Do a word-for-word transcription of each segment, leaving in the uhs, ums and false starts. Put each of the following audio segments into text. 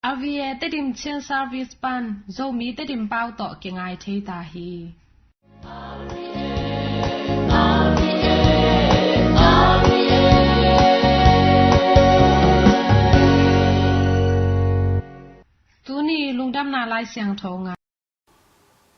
R V A Tedim Chin Service pan Zomi Tedim pau tawh kingai thei ta hi. Tuni lungdamna Lai Siangtho ngai.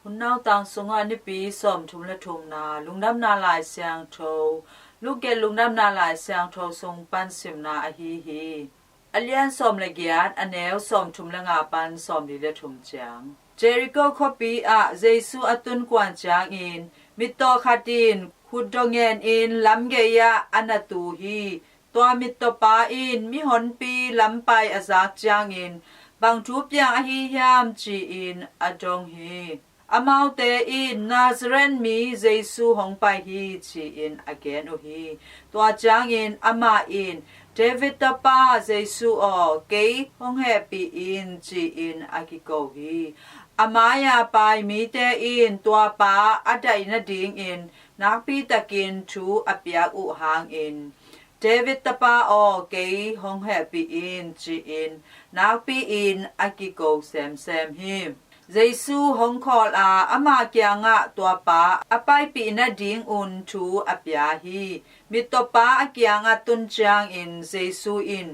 Hun nautang sungah nipi sawmthum le thumna lungdamna Lai Siangtho, Luke lungdamna Lai Siangtho sung pan simna ahi hi. A lian sawm le giat, a neu sawmthum le nga pan sawmli le thum ciang. Jericho khuapi ah Jesu a tun kuan ciangin mittaw khat in khutdawh ngen in lamgei ah a na tu hi. Tua mittawpa in mihonpi lampai a zak ciangin, "Bang thu piang ahi hiam?" ci-in a dong hi. Amaute in, "Nazareth mi Jesu hong pai hi," ci-in a gen uh hi. Tua ciangin amah in, "David tapa Jesu aw, kei hong hehpih in," ci-in a kiko hi. A mai-a pai mite in tuapa a daih nadingin nakpitakin thu a piak uh hangin, "David tapa aw, kei hong hehpih in," ci-in nakpi-in a kiko semsem hi. Jesu hong khawl a, ama kiangah tuapa a paipih nadingun thu a pia hi. Mittawpa a kiangah tun ciangin Jesu in,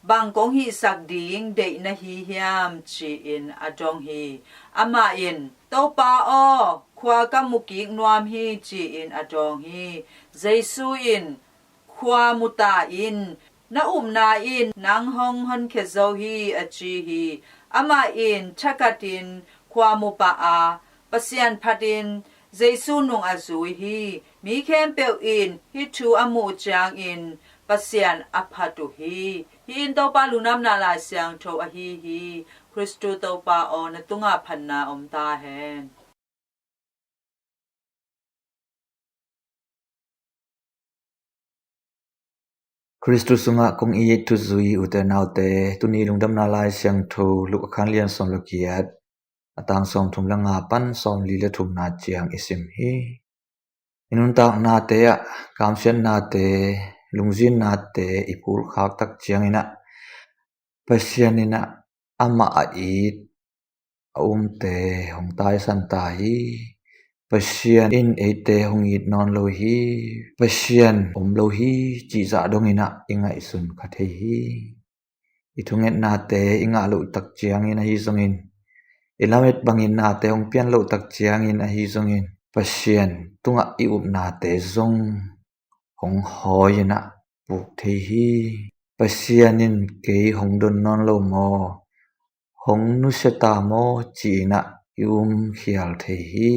"Bang kong hihsak ding deih na hi hiam?" ci-in a dong hi. Amah in, "Topa aw, khua ka mu kik nuam hi," ci-in a dawng hi. Jesu in, "Khua mu ta in, na upna in nang hong honkhia zo hi," a ci hi. Amah in thakhatin khua mu pah a, Pasian phatin Jesu nung a zui hi. Mi khempeuh in hih thu a muh ciangin Pasian a phat uh hi. Hih in Topa lungdamna Lai Siangtho ahi hi. Khristu Topa aw, na tungah phatna om ta hen. Khristu sungah kong it thuzui ute naute, tuni lungdamna Lai Siangtho Luka khan lian sawm le giat, a tang sawmthum le nga pan sawmli le thumna ciang i sim hi. I nuntaknate ah kamsiatnate, lungzinnate i phulkhak tak ciangin ah Pasian in ah amah a it a umte hong taisan ta hi. Pasian in eite hong it nawn lo hi. Pasian om lo hi cih zah dongin ah i ngaihsun kha thei hi. I thungetnate i ngah loh tak ciangin ahi zongin, i lamet bangin nate hong pian loh tak ciangin ahi zongin, Pasian tungah i upnate zong hong hawi in ah puk thei hi. Pasian in kei hong don nawn lo maw, hong nusia ta maw ci-in ah i um khial thei hi.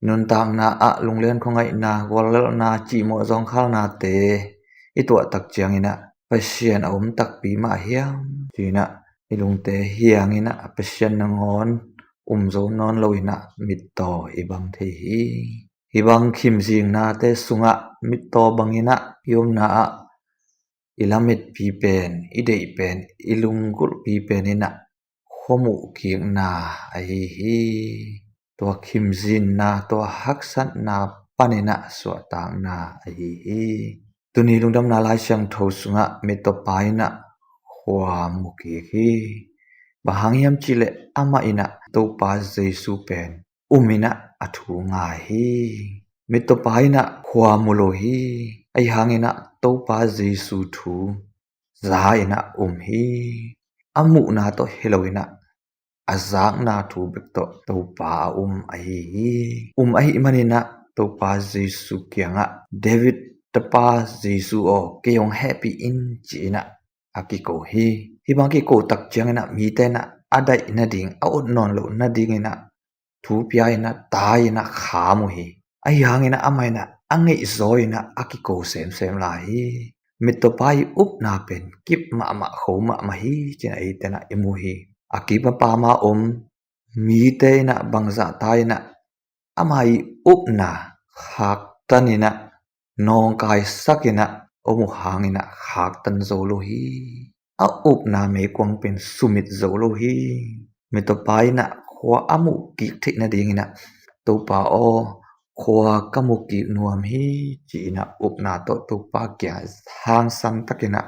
Nuntakna ah lungleng khuangaihna, guallelhna, cihmawh zawngkhalnate i tuah tak ciangin ah Pasian a um takpi mah hiam ci-in ah i lungte hiangin ah Pasian nangawn um zo nawn lo in ah mittaw i bang thei hi. Hih bang khimzingnate sungah mittaw bangin ah i omna ah i lametpi pen, i deih pen, i lunggulhpi pen in ah khuamuh kikna ahi hi. Tua khimzinna, tua haksatna panin ah suahtakna ahi hi. Tuni lungdamna Lai Siangtho sungah mittawpa in ah khua mu kik hi. Bang hang hiam cihleh amah in ah Topa Jesu pen um in ah a thu ngai hi. Mittawpa in ah khua mu lo hi. Ahi hangin ah Topa Jesu thu za in ah um hi. A muhna tawh hi lo in ah a zakna thu bek tawh Topa a um ahi hi. Um ahih manin ah Topa Jesu kiangah, "David tapa Jesu aw, kei hong hehpih in," ci-in ah a kiko hi. Hih bang kiko tak ciangin ah mite in ah a daih nading, a ot nawn loh nadingin ah thu pia in ah, tai in ah kham uh hi. Ahi hangin ah amah in ah a ngeihzaw in ah a kiko semsem lai hi. Mittawpa i upna pen kip mahmah, kho mahmah hi ci-in ah eite in ah i mu hi. A kip a pam a om mite in ah bangzah tai in ah ama i upna khaktan in ah, nawngkaisak in ah om uh hangin ah khaktan zo lo hi. A upna meikuang pen sumit zo lo hi. Mittawpa in ah khua a muh kik theih nadingin ah, "Topa aw, khua ka mu kik nuam hi," ci-in ah upna tawh Topa kiang hangsan takin ah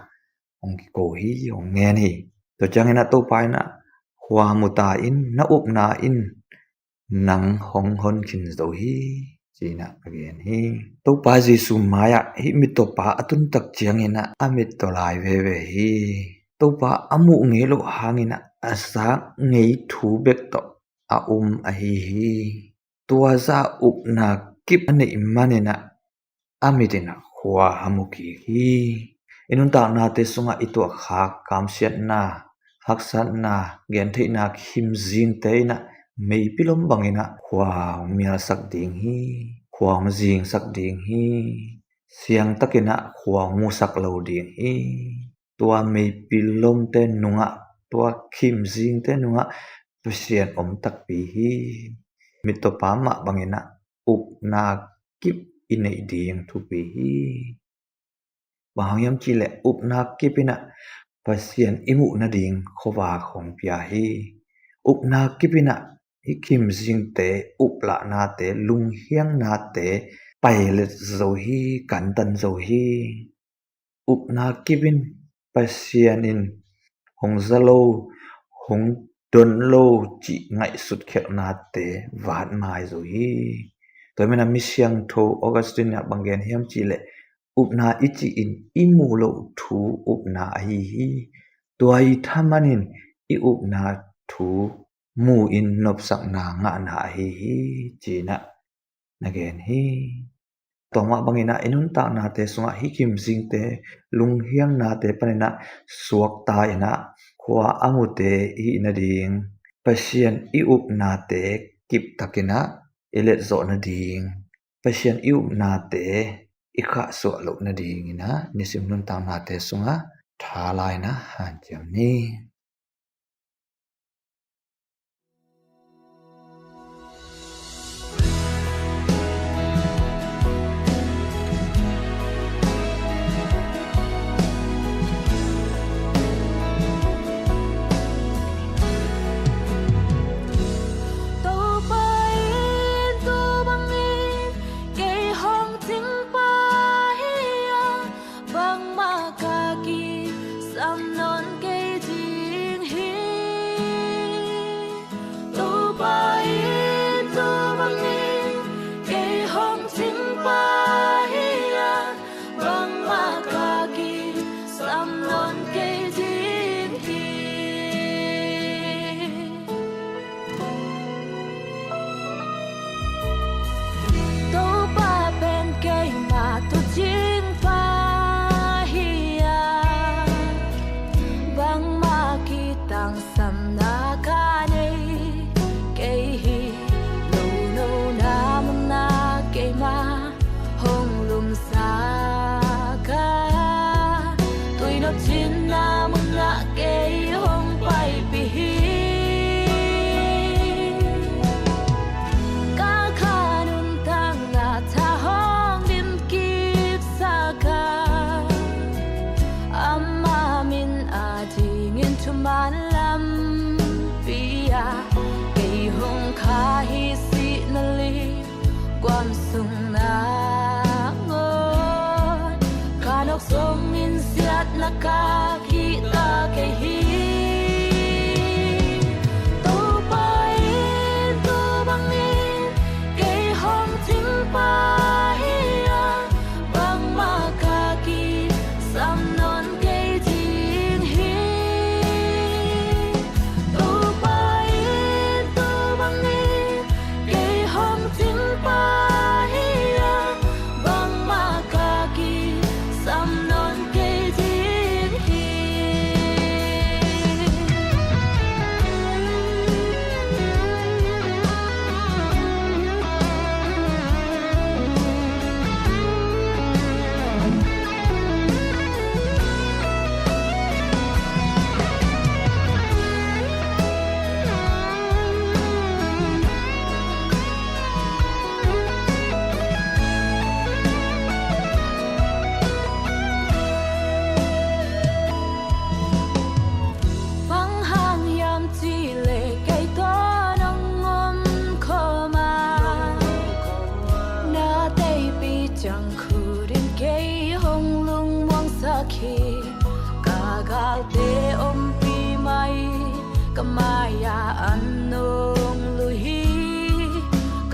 hong kiko hi, hong ngen hi. Tua ciangin ah Topa in ah khua mu ta in, na upna in nang hong hon khin zo hi, ci-in ah a gen hi. Topa Jesu mai-ah hih mittawpa a tuntak ciangin ah a mittaw lai veve hi. Topa a muh ngei loh hangin ah a zak ngei thu bek tawh a um ahi hi. Tua zah upna kip a neih manin ah a mit in ah khua a mu kik hi. I nuntaknate sungah i tuahkhak kamsiatna, haksatna, gentheihna khimzingte in ah meipilom bangin ah khua hong mialsak ding hi, khua hong zingsak ding hi. Siangtakin ah khua hong musak lo ding hi. Tua meipilomte nungah, tua khimzingte nungah Pasian om takpi hi. Mittawpa mah bangin ah upna kip i neih ding thupi hi. Bang hang hiam cihleh upna kip in ah Pasian i muh nading khuavak hong pia hi. Upna kip in ah hih khimzingte, uplahnate, lunghiangnate pailet zo hi, kantan zo hi. Upna kip in Pasian in hong za lo, hong don lo cih ngaihsut khialhnate vatmai zo hi. Tua manin ah mi siangtho Augustine in ah bang gen hiam cihleh, upna i cih in i muh loh thu upna ahi hi. Tua i thaman in i upna thu mu in nopsakna ngahna ahi hi, ci-in ah na gen hi. Tua mah bangin ah i nuntaknate sungah hih khimzingte, lunghiangnate panin ah suakta in ah khua a mute i hih nading, Pasian i upnate kiptakin ah i letzawh nading, Pasian i upnate i khahsuah loh nadingin ah nisim nuntaknate sungah tha la-in ah hanciam ni. Topa in tua bangin kei hong cingpa hi a, bangmah ka kisam nawn kei ding hi. Topa in tua bangin kei hong cingpa hi a, bangmah ka kisam nawn kei ding hi. Topa pen keima tuucingpa hi a, bangmah kitangsamna ka nei kei hi. Lo nona munah keima hong lumsak a, tuinop cinna munah kei hong paipih hi. Ka kha nuntakna tha hong dimkipsak a, ama min adingin thuman lampi ah kei hong khah hi. Sihna li guam sung nangawn ka nawk zongin siatna ka kihta kei hi. Topa in tua bangin kei hong cingpa hi a, bangmah ka kisam nawn kei ding hi. Topa in tua bangin kei hong cingpa hi a, bangmah ka kisam nawn kei ding hi.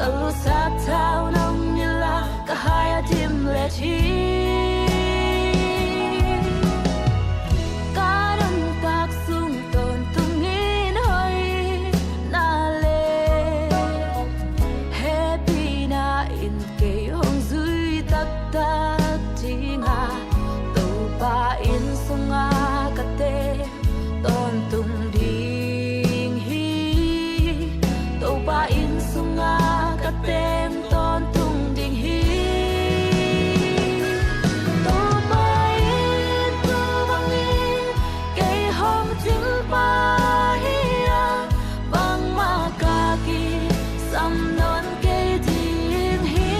Alsat thau nong ila ka hai a dim let hi. Ka nuntak sung tawntung in hoih na le hehpihna in kei hong zui taktak ding a, Topa inn sungah ka teng tawntung ding hi. Topa inn sungah ka teng tawntung ding hi. Topa inn tu bangin kei hong cingpa hi a, bangmah ka kisam nawn kei ding hi.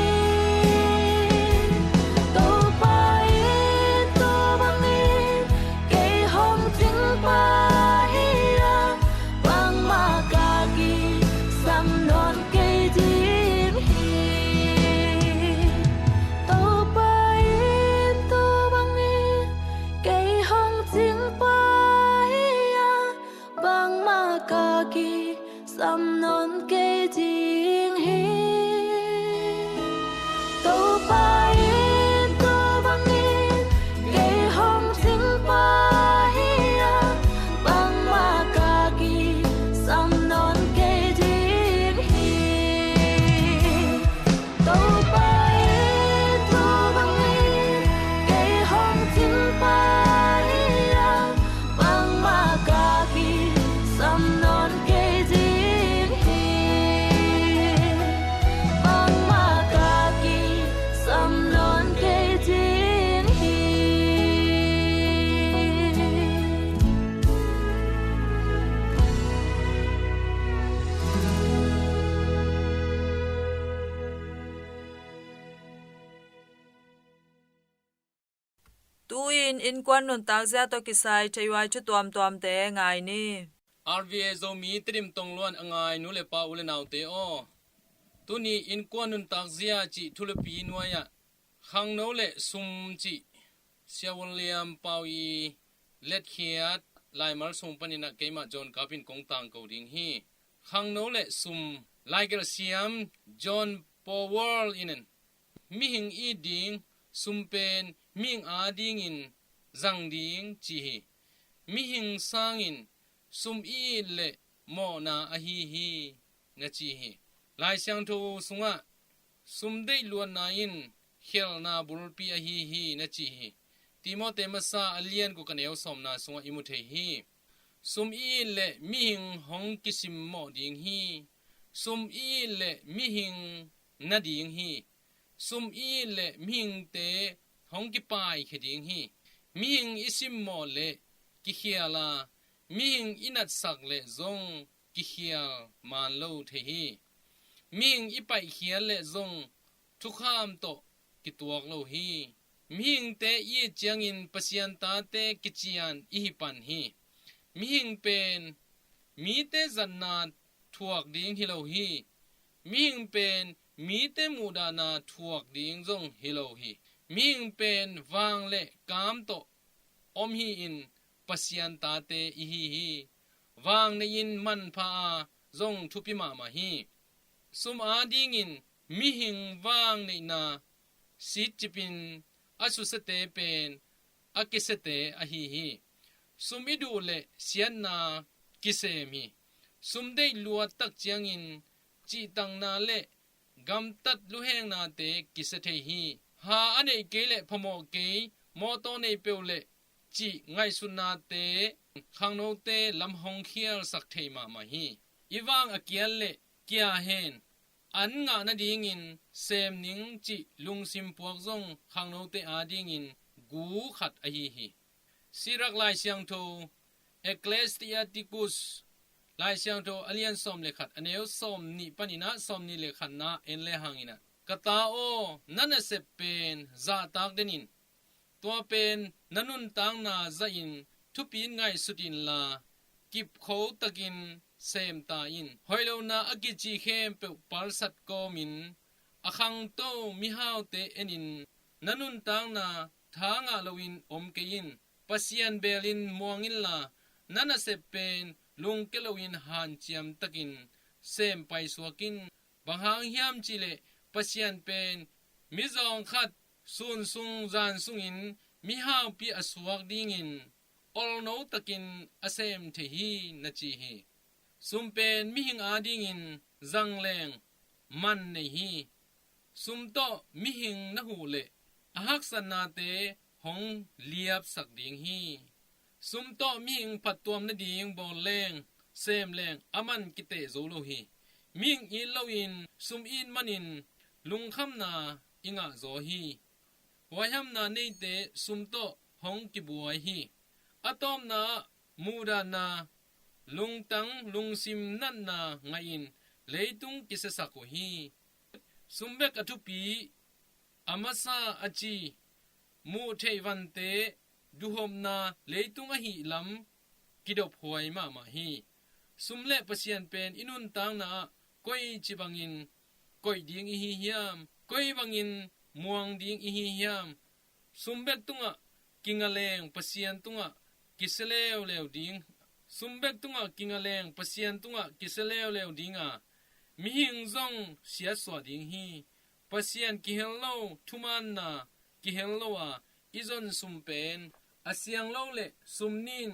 Topa inn tu bangin kei hong cingpa hi a, bangmah ka kisam nawn kei ding hi. Topa inn tu bangin kei hong cingpa hi a, bangmah ka kisam nawn kei ding hi. Topa inn tu bangin kei hong cingpa hi a, bangmah ka kisam nawn kei ding hi. Topa inn tu bangin kei hong cingpa hi a, bangmah ka kisam nawn kei ding hi. Bangmah ka kisam nawn kei ding hi. Tu-in innkuan nuntak zia tawh kisai theihuai thu tuamtuamte ngai ni. R V A Zomi Tedim Tongluan a ngai nu le pa, u le naute aw, tuni innkuan nuntak zia cih thulipi nuai-ah khangno le sum cih Sia William Pau i letkhiat laimal sung panin ah keimah John Kap in kong tangko ding hi. Khangno le sum, laigelhsiam John Powell in, mihing it ding sum pen mihing adingin zang ding ci hi. Mihing sangin sum i it leh mawhna ahi hi, na ci hi. Lai Siangtho sungah sum deih luatna in khialhna bulpi ahi hi, na ci hi. Timote masa a lian guk a neu sawmna sungah i mu thei hi. Sum i it leh mihing hong kisimmawh ding hi. Sum i it leh mihing na ding hi. Sum i it leh mihingte hong kipaikhia ding hi. Mihing i simmawh leh kikhial a, mihing i natsak leh zong kikhial maan lo thei hi. Mihing i paihkhiat leh zong thukham tawh kituak lo hi. Mihingte i it ciangin Pasian tate kician i hi pan hi. Mihing pen mite zatna thuak ding hi lo hi. Mihing pen mite muhdahna thuak ding zong hi lo hi. Mihing pen vang le kam tawh om hi-in Pasian tate i hi hi. Vang nei-in manpha a, zong thupi mahmah hi. Sum adingin mihing vang neihna sitcipin a susiate pen a kisiate ahi hi. Sum i duh leh siatna kisem hi. Sum deih luat tak ciangin cihtakna le gamtat luhengnate kisia thei hi. Ha a neih kei leh phamawh kei, mawtaw nei peuh leh cih ngaihsutnate khangnote lam hong khialsak thei mahmah hi. I vang a kial leh kia hen, an ngah nadingin sem ning cih lungsim puak zong khangnote adingin gu khat ahi hi. Sirak Lai Siangtho, Ecclesiasticus Lai Siangtho a lian sawm le khat, a neu sawm nih panin ah sawm nih le khatna en le hangin ah, ka ta aw, na nasep pen zahtak den in. Tua pen na nuntakna zahin thupi in ngaihsut inla, kipkho takin sem ta in. Hoih lohna a kici khempeuh palsat kawmin a khangto mihaute enin, na nuntakna tha ngah loin om kei in. Pasian belin muang inla, na nasep pen lungke loin hanciam takin sem paisuak in. Bang hang hiam cihleh Pasian pen mizawng khat sun sung zan sungin mihaupi a suak dingin olno takin a sem thei hi na ci hi. Sum pen mihing adingin zangleng man nei hi. Sum tawh mihing na huh leh a haksatnate hong liapsak ding hi. Sum tawh mihing phattuam nading bawl leng sem leng a man kiteh zo lo hi. Mihing it loin sum it manin lungkhamna i ngah zaw hi. Huaihamna neite sum tawh hong kibuai hi. A tawpna ah muhdanna, lungtang lungsim natna ngahin leitung kisiasak uh hi. Sum bek a thupi, a masa a ci muh theih vante duhopna leitung ahih lam kidophuai mahmah hi. Sum le Pasian pen i nuntakna ah koi ci bangin koih ding i hi hiam? Koi bangin muang ding i hi hiam? Sum bek tungah kingaleng Pasian tungah kisia leuleu ding. Sum bek tungah kingaleng Pasian tungah kisia leuleu ding a, mihing zong siatsuah ding hi. Pasian kihel lo, thumaanna kihel lo a i zon sum pen a siang lo le sum nin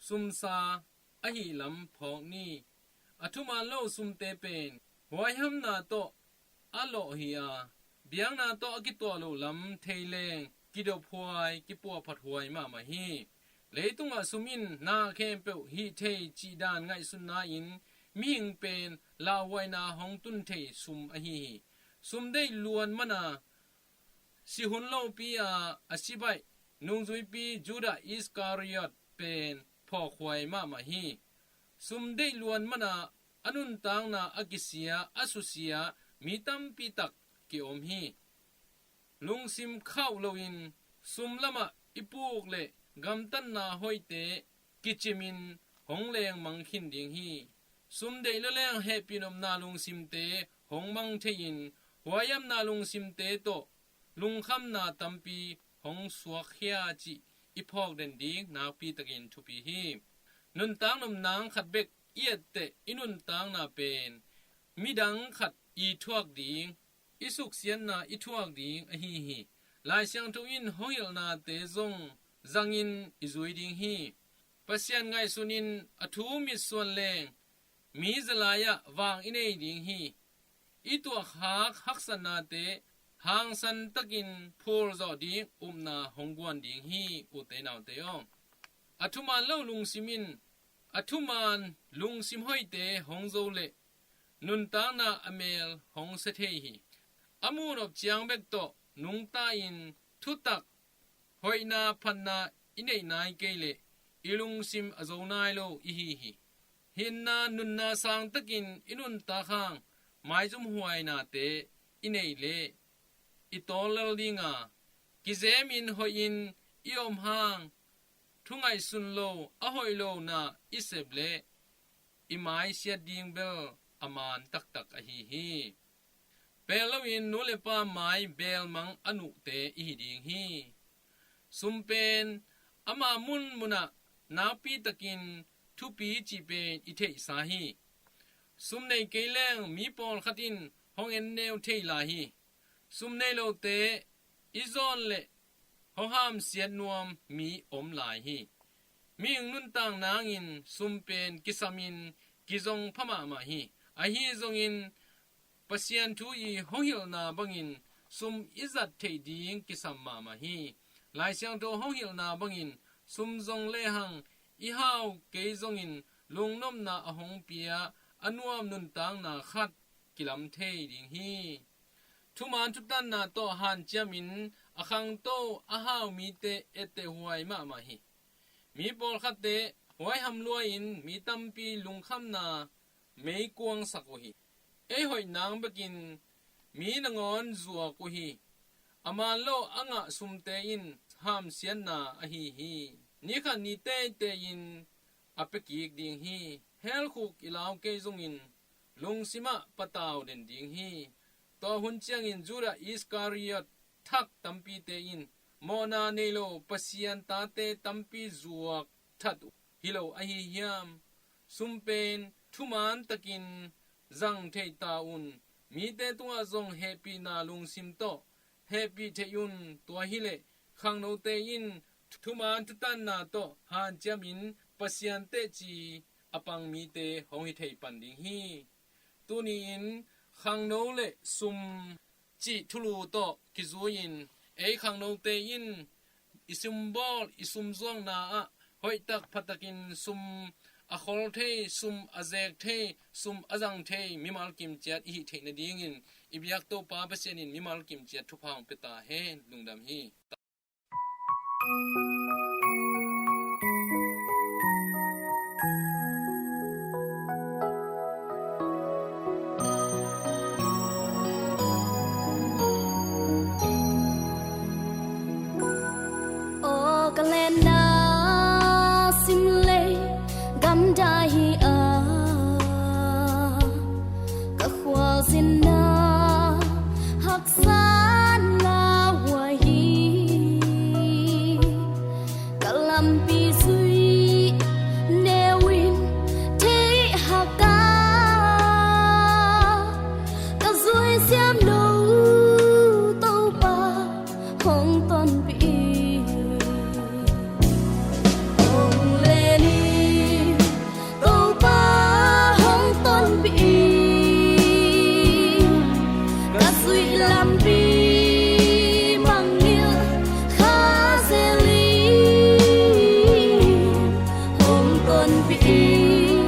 sumsa ahih lam phawk ni. A thumaan lo sumte pen huaihamna tawh a lawh hi a, biakna tawh a kituah loh lam thei leng kidophuai, kipuahphathuai mahmah hi. Leitungah sum in na khempeuh hih thei cih dan ngaihsutna in mihing pen lauhuaina hong tun thei sum ahi hi. Sum deih luan mana si hun lopi a a sibaih nungzuipi Judah Iskariot pen phawkhuai mahmah hi. Sum deih luan mana a nuntakna a kisia, a susia mi tampi tak kiom hi. Lungsim khauh loin sum lamah i puk le gamtatna hoihte kicimin hong lengmang khin ding hi. Sum deih lua leng hehpih nopna lungsimte hong mang thei-in huaihamna lungsimte tawh lungkhamna tampi hong suakkhia cih i phawk den ding nakpi takin thupi hi. Nuntak nopna khat bek i etteh i nuntakna pen midang khat i thuak ding, i suksiatna i thuak ding ahi hi. Lai Siangtho in hong hilhnate zong zangin i zui ding hi. Pasian ngaihsunin a thu mitsuan leng mi zalai-ah vang i nei ding hi. I tuakhak haksatnate hangsan takin phul zawh ding upna hong guan ding hi, ute naute aw. A thumaan lo lungsim in a thumaan lungsim hoihte hong zo leh nuntakna a mel hong sia thei hi. A muhnop ciang bek tawh nungta-in thutak hoihna phatna i neih nai kei leh i lungsim a zo nai lo i hi hi. Hinna nunna sang takin i nuntak hang maizumhuainate i neih leh i tawl lel ding a, kizemin hoihin i om hang thu ngaihsun lo a hoih lona i sep leh i maisiat ding bel a man taktak ahi hi. Pel loin nu le pa mai belmang a nuhte i hi ding hi. Sum pen ama munmunah nakpi takin thupi cih pen i theihsa hi. Sum nei kei leng mi pawlkhat in hong enneu thei lai hi. Sum nei lote i zawn leh hong hamsiat nuam mi om lai hi. Mihing nuntak nangin sum pen kisamin kizong pha mahmah hi. Ahi zongin Pasian thu i hong hilhna bangin sum i zat theih ding kisam mahmah hi. Lai Siangtho hong hilhna bangin sum zong lehang i hau kei zongin lungnopna a hong pia a nuam nuntakna khat kilam thei ding hi. Thuman thutanna tawh hanciamin a khangto a hau mite ettehhuai mahmah hi. Mi pawlkhatte huaiham lua-in mi tampi lungkhamna meikuangsak uh hi. Ei hoih nang bekin mi nangawn zuak uh hi. A man lo a ngah sumte in hamsiatna ahi hi. Ni khat ni teitei-in a piakik ding hi. Helkhuk i lau kei zongin lungsimah patau den ding hi. Tua hun ciangin Judah Iskariot thak tampite in mawhna nei lo Pasian tate tampi zuak that uh hi lo ahi hiam? Sum pen thuman takin zang theita un. Mite tungah zong hehpihna lungsim tawh hehpih theih un. Tua hileh khangnote in thuman thutanna tawh hanciamin Pasian teci a pang mite hong hi thei pan ding hi. Tuni-in khangno le sum cih thulu tawh kizui-in ei khangnote in i sumbawl i sumzuakna ah hoihtak phatakin sum a khol thei, sum a zek thei, sum a zang thei mimal kimciat i hih theih nadingin i biak Topa Pasian in mimal kimciat thupha hong pia ta hen. Lungdam hi. Aw ka lenna sim lei gamdai hi a, ka khualzinna haksa na huai hi. Ka lampi zui neu in theih hak a, ka zui siam lo Topa hong tonpih in. Hong len in Topa hong tonpih in. Ka zuih lampi mangngilh kha zel in. Hong tonpih in.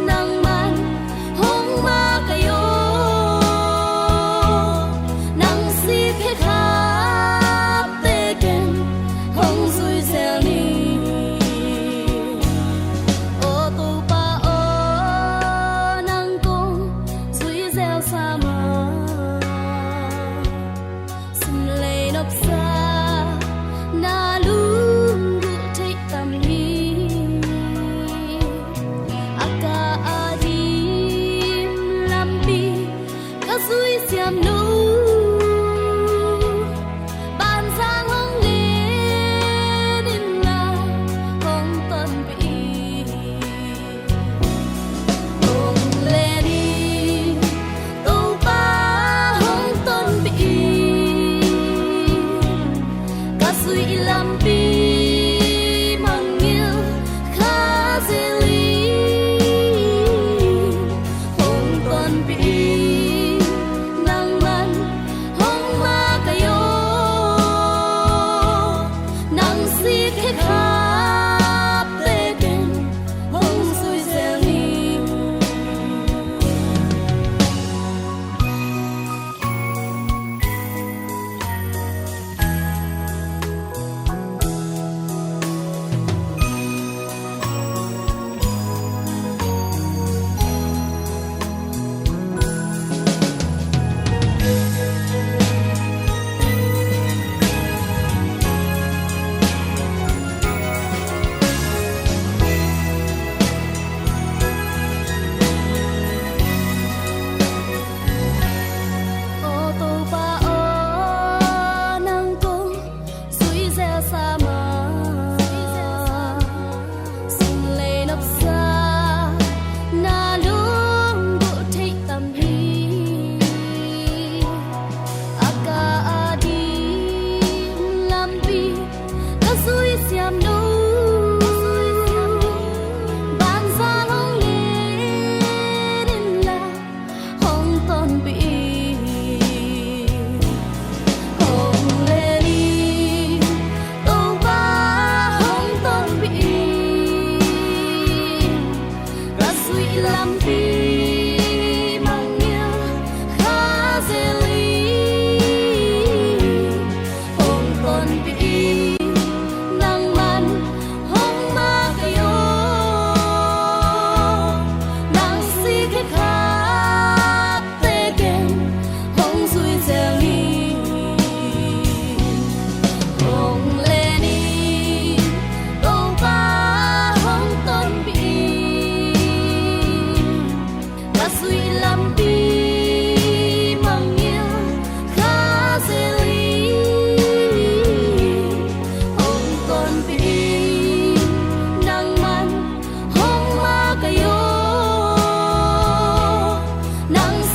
Nangman hong makaih aw, nang sik khekap tekin hong zui zel ni. Aw Topa aw, nang kong zui zel sa mah. Sum lei nopsa na lunggulh theih tam hi. A ka a dim lampi ka zui siam lo, banzang hong len in la hong tonpih in. Hong len in Topa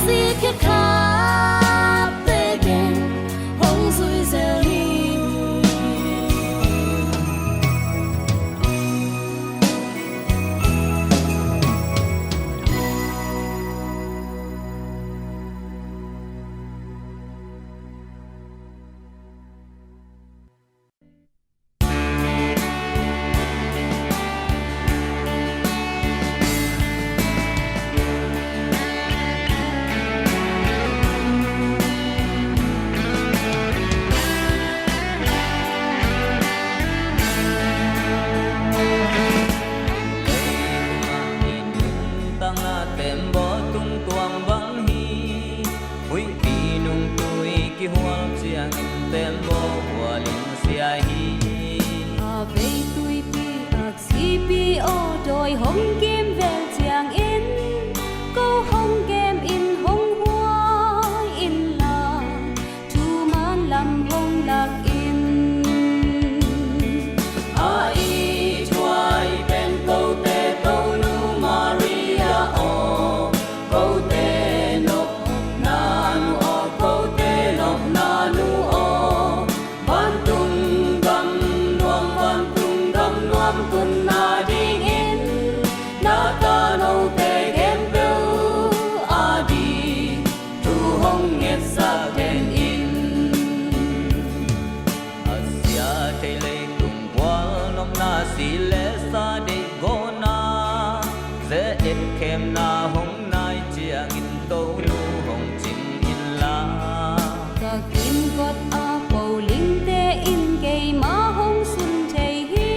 Sikhe khap tekin hong zui zel ni. Tangah tembaw tungtuang bang hi. Huihpi nungtui kihual ciangin tembaw hual in sia hi. A vei tuipi aksipi aw dawi hong kim vel ciangin ko hong kem in hong huai in la. Thuman lam hong lak in. A i thuai pen kote Tonu Maria aw, kote nopna nu aw, kote nopna nu aw. Vantung gam nuam, vantung gam nuam tunna dingin na tanote khempeuh a di thu hong ngetsak den in. A sia thei leitung bual nopna si le sa deih gawna ze et khemna hong nai ciangin Tonu hong cing in la. Ka kimkot a polingte in keima hong sun thei hi.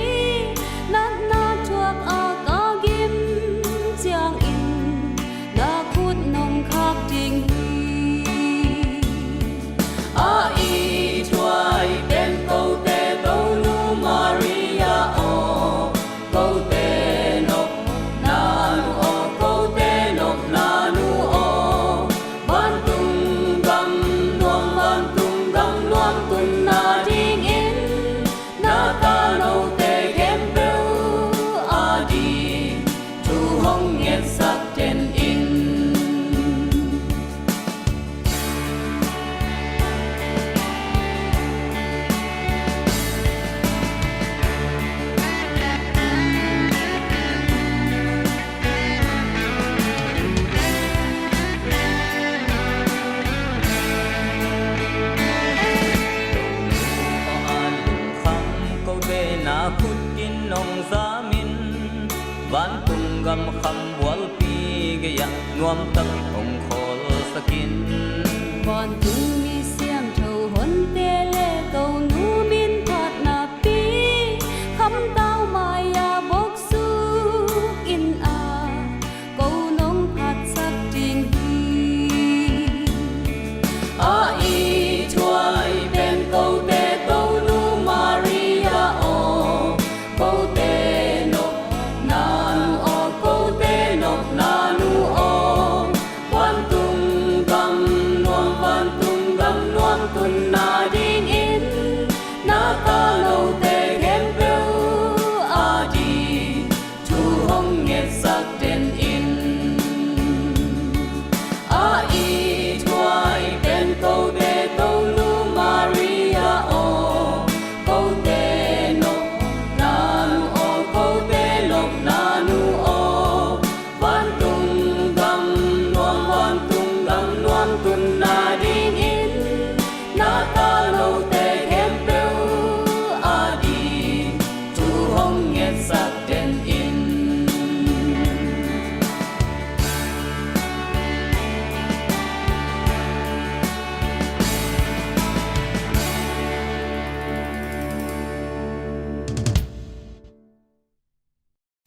Natna thuak a ka gim ciangin na khut nong khak ding hi. A i thuai pen kote Tonu Maria aw, kote nopna nu aw, kote nopna nu aw. Vantung gam nuam, vantung gam nuam tunna dingin na tanote khempeuh a di thu hong ngetsak den in. Kote na khut kin nong zamin vantung gam kham bualpi gei-ah nuamtak hong khawlsak in. Vantung mi siangtho honte le Tonu min phatna pi khamtau mai-ah boksuk in a ko nong phatsak ding hi. A i thuai pen kote Tonu Maria aw, kote nopna nu aw, kote nopna nu aw. Vantung gam nuam, vantung gam nuam tunna dingin na tanote khempeuh a di thu hong ngetsak den in. A i thuai pen kote Tonu Maria aw, kote nopna nu aw, kote nopna nu aw. Vantung gam nuam, vantung gam nuam tunna dingin na tanote khempeuh a di thu hong ngetsak den in.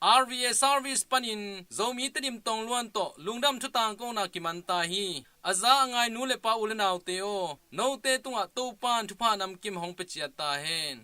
R V A service panin Zomi Tedim Tongluan tawh lungdam thutang kona kiman ta hi. A za a ngai nu le pa u le naute aw, note tungah Topan thupha namkim hong pia ciat ta hen.